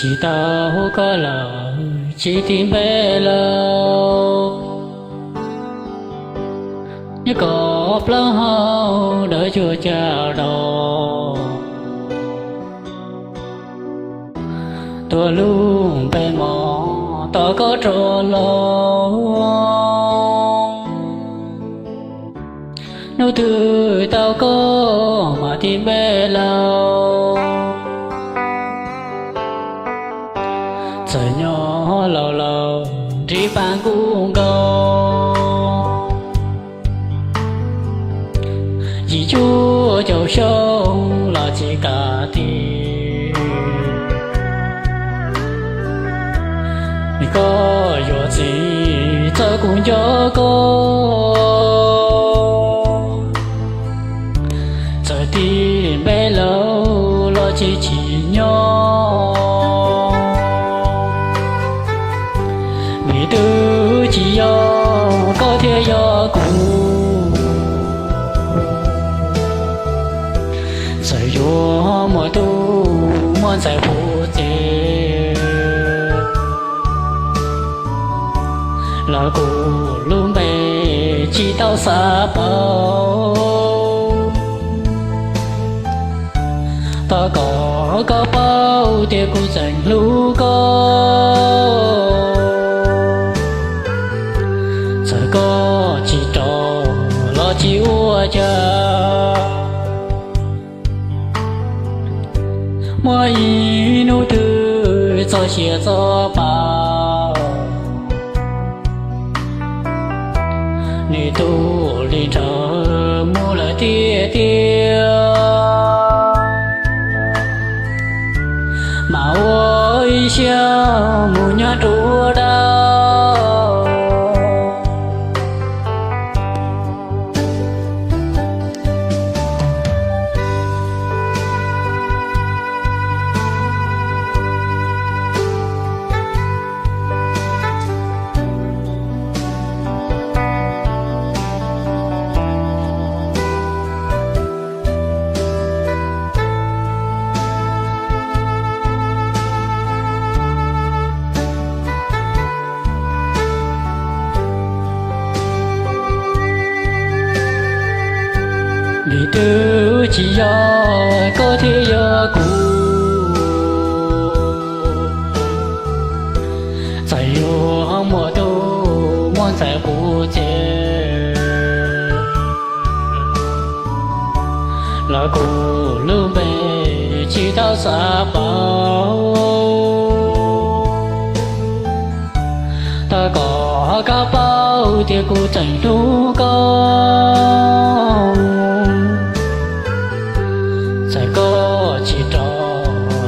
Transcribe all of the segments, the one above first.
Tsis tau hu koj lawm, tsis tiv npe lawm, nyob koj plaub hau dawb cuag caj dab. Tuav lub npe mos tos koj rov los, hnub twg tau koj mam tiv npe lawm. Txawm nyob laus laus nrig pas nkuj nkaus, yim cuaj caum xyoo los tsis kam tiv. Koj yuav txiv txawm kuv nco koj, txawm tiv npe lawm los tsis tsim nyog. Vim twb tsis yog koj thiaj yog kuv, txawm yuav muaj tub muaj ntxhais puv tsev los kuv lub npe tsis tau xav pauv. Thov kom koj paub tias kuv tseem hlub koj, txawm koj tsis rov los tsis ua cas. Muaj ib hnub twg txog sia txog pa, nws tus hli ntshaw mus lawm tiag tiag, mas ua ib siab mus nyob nruab dawb. Vim twb tsis yog koj thiaj yog kuv, txawm yuav muaj tub muaj ntxhais puv tsev los kuv lub npe tsis tau xav pauv. Thov kom koj paub tias kuv tseem hlub koj, txawm koj tsis rov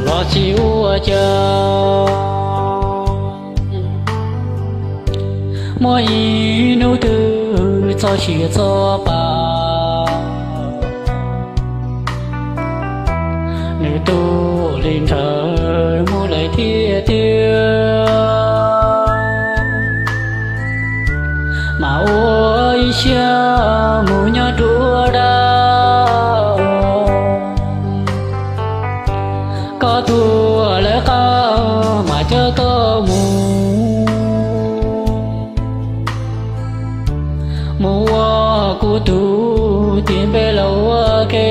los tsis ua cas. Muaj ib hnub twg txog sia txog pa, nws tus hli ntshaw mus lawm tiag tiag, mas ua ib siab mus nyob nruab dawb. Koj tuag lawv qab mas coj koj mus, mus ua kuv tus tiv npe los ua ke.